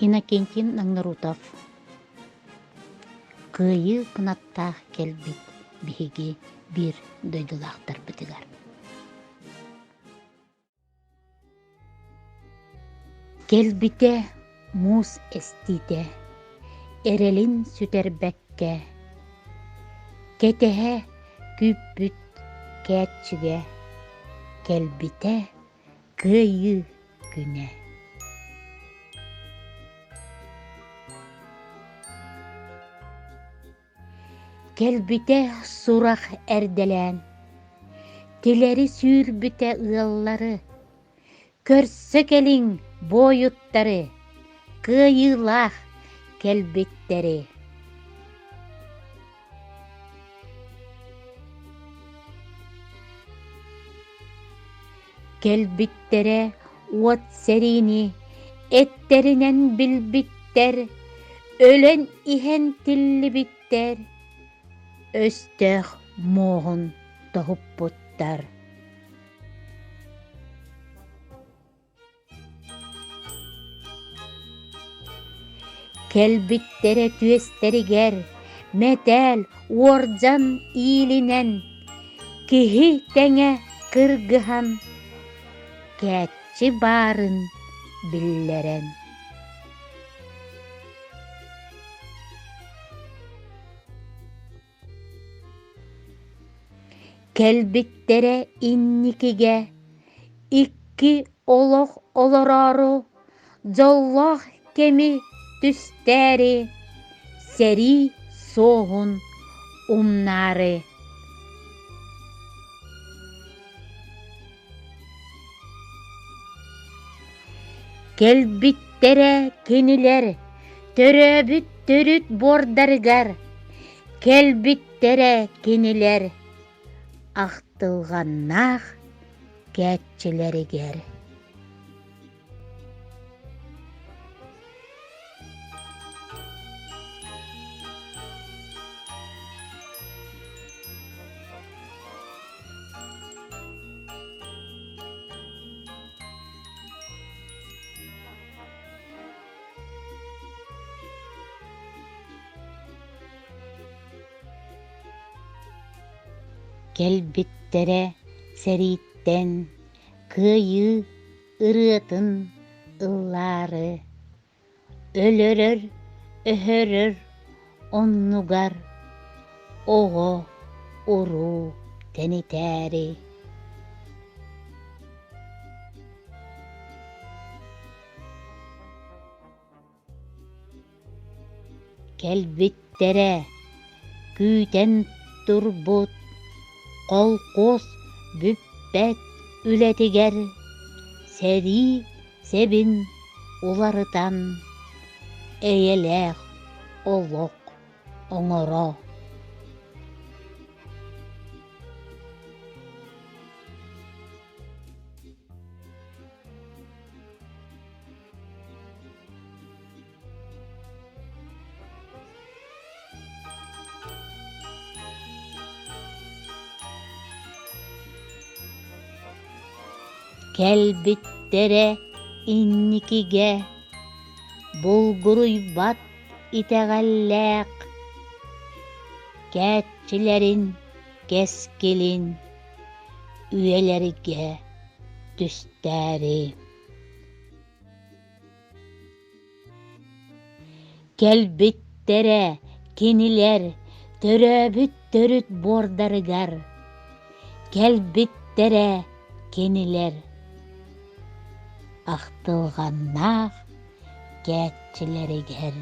Иннокентий Нагнарутов Кыайыы кынаттаах кэлбит биһиги биир дойдулаахтарбытыгар Кэлбитэ муус эстиитэ, эрэлин сүтэрбэккэ, кэтэһэ күүппүт кээччигэ кэлбитэ Кыайыы күнэ. Кэлбитэ сурах эрдэлээн, тилэри сүүрбүтэ ыаллары, көрсө кэлиҥ буойуттары, кыайыылаах кэлбиттэри. Кэлбиттэрэ уот сэриини эттэринэн билбиттэр, өлөн иһэн тиллибиттэр, өстөөх муоһун тоһуппуттар. Кэлбиттэрэ түөстэригэр мэтээл, уордьан иилинэн, киһи тэҥэ кыргыһан, кээччи баарын биллэрэн. Кэлбиттэрэ инникигэ икки олох олороору, дьоллоох кэми түстээри, сэрии суоһун умнаары. Кэлбиттэрэ кинилэр төрөөбүт төрүт буордарыгар, кэлбиттэрэ кинилэр ахтылҕаннаах кээччилэригэр. Кэлбиттэрэ сэрииттэн кыайыы ырыатын ыллаары, өлөрөр-өһөрөр оннугар оҕо уруу тэнитээри. Кэлбиттэрэ, күүтэн турбут холкуос бүппэт үлэтигэр сэрии сэбин уларытан эйэлээх олох оҥоро. Кэлбиттэрэ инникигэ булгуруйбат итэҕэллээх кээччилэрин кэскилин үйэлэргэ түстээри. Кэлбиттэрэ кинилэр төрөөбүт төрүт буордарыгар, кэлбиттэрэ кинилэр ахтылҕаннаах кээччилэригэр.